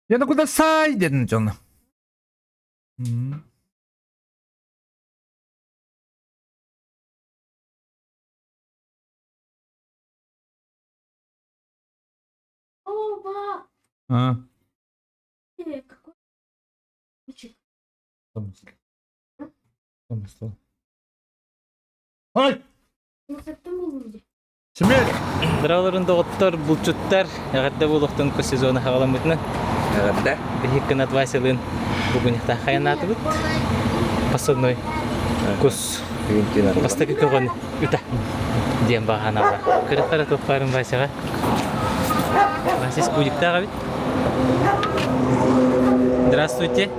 Я на куда сай дедин дьоно. А. Ай! Семен! Дороголорун доҕоттор, булчуттар, эҕэрдэ буолуохтун кус сезона хаҕаламмытынан. Эҕэрдэ. Биһик кынат Василыын бүгүн хайанаатыбыт. Посадной кус бастакы көҕөн үта диэн баҕанаала. Кырыктара туохпарын Васяҕа. Вася спутниктаах эбит. Здравствуйте.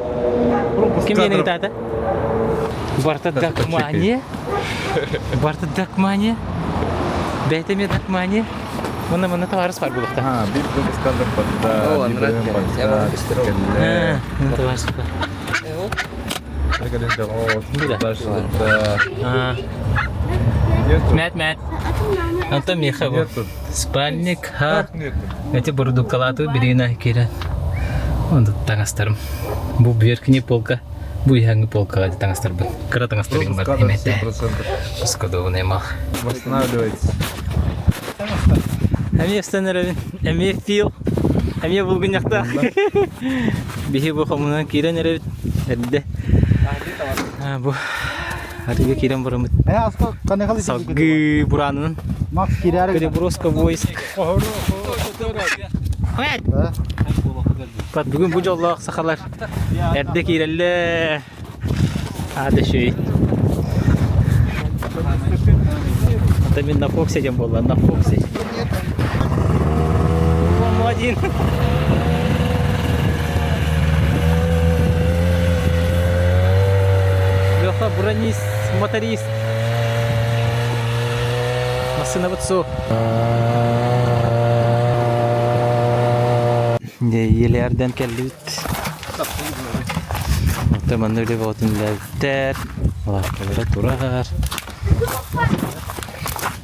Ким диэн ыытаата? Барта Дакмания. Барта Дакмания. Бэйэтэ эмиэ Дакмания. Мына мына товарыс бар булуқта. А, биир пропускалар барда, биир барда, кэллэ. Товарыс бар. Мät, мät. Антон Миха бу. Спальник, ха. Эти бурдукалааты билигин киирэн. Онда таҥастарым. Бу верхний полка, бу иһэҥҥи полкаҕа таҥастарбын. Кыра таҥастарым бар эмэтэ. Пускадовный мал. Восстанавливается. Эмиэ өстөн эрэбин, эмиэ фил, эмиэ булгунньахтаах. Биһи бу хомунан киирэн эрэбит эрдэ. Бу арыыга киирэн бараммыт. Салгыы бураанынан. Переброска войск. Бүгүн бу дьоллоох сахалар эрдэ киирэллэр. Аата үчүгэй. Это мин на Фоксе диэн буолла, на Фоксе. Формула-1. Леха бронист, моторист. Массыынабыт суох. Елерден кэллибит. Оттон манна үлэ бөҕөтүн үлэлээбиттэр, лааппылара турар.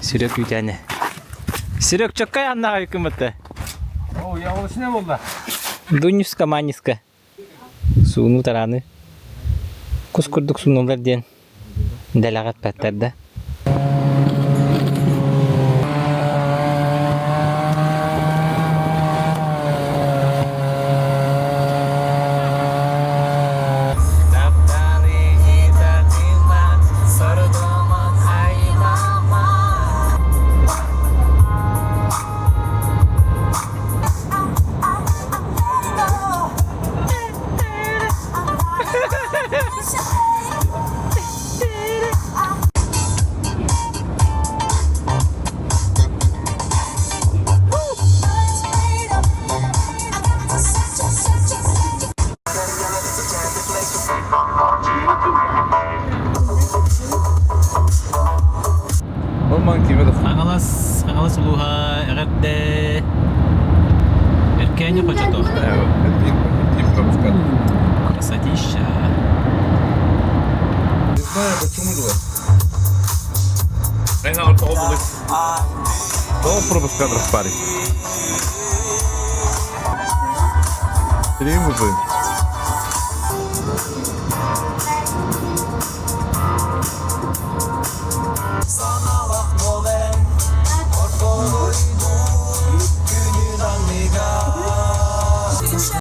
Сүрэх күүтээнэ. Сүрэх чоккай аннаҕа күммүттэ. О, я волосина буолла. Дунюска, Маниска. Сууну тарааны. Кус курдук суунулар диэн дэлэҕэ эппэттэр да. Хаҥалас, Хаҥалас улууһа эҕэрдэ Эркээни хочото. Красотища. Не знаю, почему было. Тоҕо пропуск кадров парень? Сергей Мужин.